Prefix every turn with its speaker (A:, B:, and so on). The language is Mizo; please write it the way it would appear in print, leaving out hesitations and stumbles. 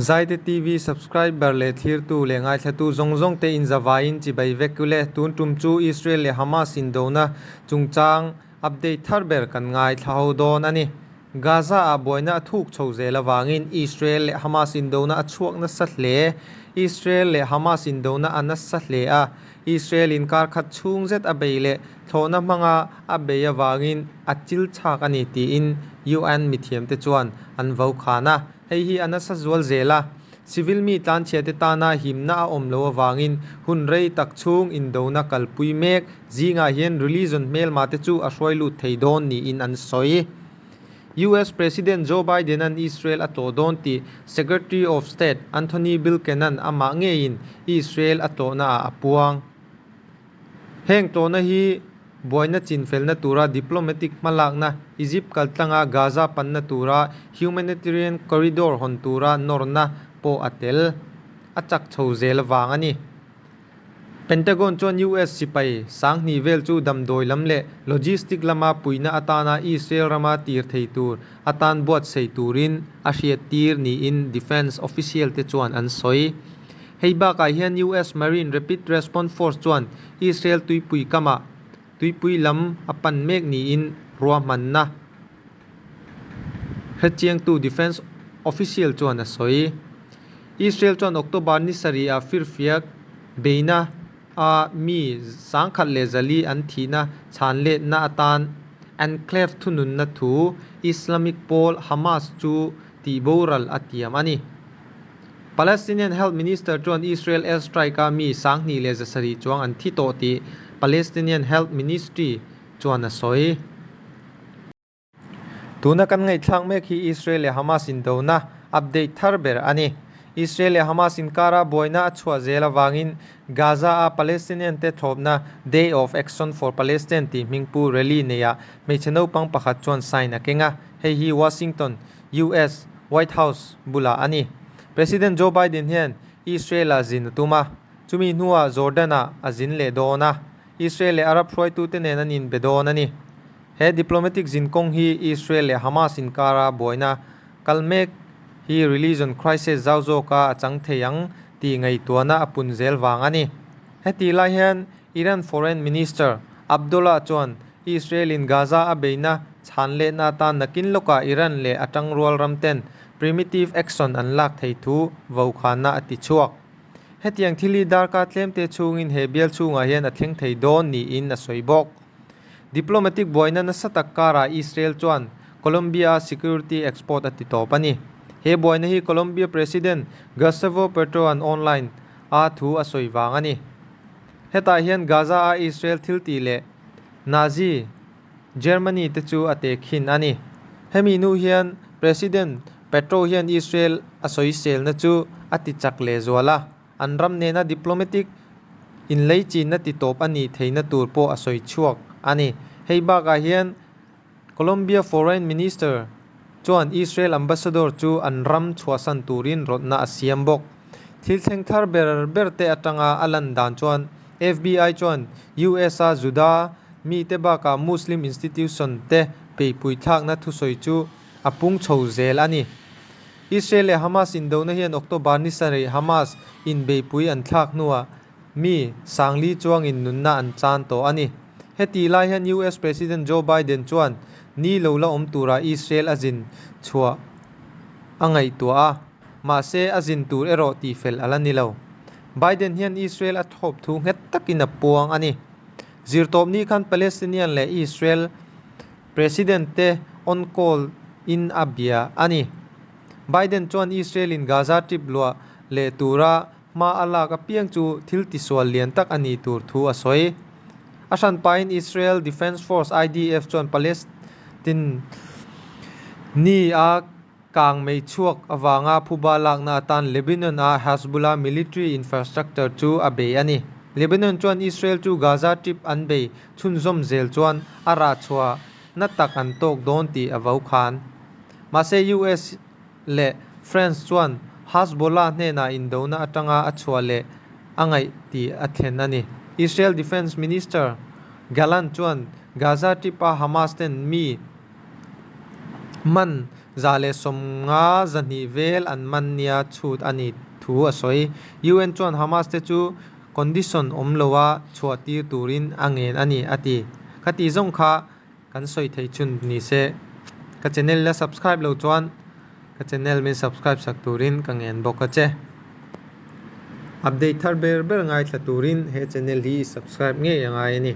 A: Zaite TV subscriber leh thlirtu leh ngaithlatu zawng zawng te in zavaiin chibai vek ule. Tun tum chu Israel leh Hamas indona chungchang update thar ber kan ngaithla ho dawn a ni. Gaza ah buaina a thuk chho zel avangin Israel leh Hamas indona a chhuak nasa hle. Israel leh Hamas indona a nasa hle a, Israel in kar khat chhung zet a bei leh thlawhna hmanga a bei avangin a chil chhak a ni tiin UN mithiamte chuan an vo khan a. Hei hi a nasa zual zel a, civil mi tlanchhiate tana himna a awm loh avangin hun rei tak chhung indona kalpui mek zingah hian religion hmelmate chu a hruai lut thei dawn niin an sawi. US President Joe Biden-a'n Israel a tlawh dawn tih Secretary of State Anthony Bilken-a'n amah ngeiin Israel a tlawhnaah a puang. Heng tlawhna hi buaina chinfelna tura diplomatic hmalakna Egypt kaltlanga Gaza panna tura humanitarian corridor hawn tura nawrna pawh a tel a chak chho zel avang a ni. Pentagon chuan US sipai sanghnih vel chu damdawi lam leh logistic lama puihna atana Israel rama tir thei tur atan buatsaih turin a hriattir niin defence official te chuan an sawi. Hei bakah hian US Marine Rapid Response Force chuan Israel tuipui kamah tuipui lam a pan mek niin ruahmanna hrechiangtu defence official chuan a sawi. Israel chuan October ni sarih ah firfiak beina a mi 1104 an thihna chhanletna atan enclave thununna thu Islamic pawl Hamas chu tihboral a tiam a ni. Palestinian Health Minister chuan Israel air strike-a mi 2170 chuang an thi tawh tih Palestinian Health Ministry chuan a sawi. Tuna kan ngaihthlak mek hi Israel leh Hamas indona update thar ber a ni. Israel leh Hamas inkara buaina a chhuah zel avangin Gaza-a Palestinian te thlawpna Day of Action for Palestine tih hmingpu rally neiah hmeichhe naupang pakhat chuan sign a keng a, hei hi Washington, US White House bulah a ni. President Joe Biden hian Israel-a zin a tum a, chumi hnuah Jordan-ah a zin leh dawn a, Israel leh Arab hruaitute nen an inbe dawn a ni. He diplomatic zinkawng hi Israel leh Hamas inkara buaina kal mek hi religion crisis zau zawka a chang thei ang tih ngaihtuahna a pun zel vang a ni. Hetih lai hian Iran Foreign Minister Abdullah chuan Israel-in Gaza a beihna chhan lehna atan nakin lawkah Iran leh a tangrual ramten primitive action an lak thei thu vaukhana a ti chhuak. Hetiang thil hi darkar tlemte chhungin he bial chhungah hian a thleng thei dawn niin a sawi bawk. Diplomatic buaina nasa tak karah Israel chuan Colombia-a security export a ti tawp a ni. He buaina hi Colombia President Gustavo Petro-a'n online a thu a sawi vang a ni. Hetah hian Gaza-a Israel thiltih leh Nazi Germany te chu a tehkhin a ni. Hemi hnu hian President Petro hian Israel a sawiselna chu a ti chak leh zual a, an ram nena diplomatic inleichinna ti tawp a nih theihna tur pawh a sawi chhuak a ni. Hei bakah hian Colombia Foreign Minister chuan Israel Ambassador chu an ram chhuahsan turin rawtna a siam bawk. Thil thleng thar ber ber te atanga a lan dan chuan FBI chuan US-a Juda mite bakah Muslim institution te peipui thlakna thusawi chu a pung chho zel a ni. Israel leh Hamas indona hian October ni sarih Hamas inbeipui an thlak hnuah Mi 4000 chuangin nunna an chan tawh a ni. Heti lai hian US President Joe Biden chuan ni lo la awm tura Israel a zin chhuah a ngaihtuah a, mahse a zin tur erawh tihfel a la ni lo. Biden hian Israel a thawp thu nghet takin a puang a ni. Zirtawpni khan Palestinian leh Israel President te on call in a bia a ni. Biden chuan Israel in Gaza Strip luah leh tura Hma a lak apiang chu thil tisual lian tak a nih tur thu a sawi. A hranpain Israel Defense Force, IDF, chuan Palestine ni a kang mei chhuak avanga phuba lakna atan Lebanon-a Hezbollah military infrastructure chu a bei a ni. Lebanon chuan Israel chu Gaza Strip an bei chhunzawm zel chuan a rah chhuah na tak an tawk dawn tih a vo khan. Mahse US leh France chuan Hezbollah hnenah indona atanga a chhuah leh a ngaih tih a thlen a ni. Israel Defence Minister Gallant chuan Gaza Strip-a Hamas ten mi man 150, 200 vel an man nia chhut a nih thu a sawi. UN chuan Hamas te chu condition awm loa chhuah tir turin a ngen a ni, a ti. Khati zawng kha kan sawi thei chhun ni se. Ka channel la subscribe lo chuan ka channel min subscribe sak turin ka ngen bawk a che. Update thar ber ber ngaithla turin he channel hi subscribe ngei a ngai a ni.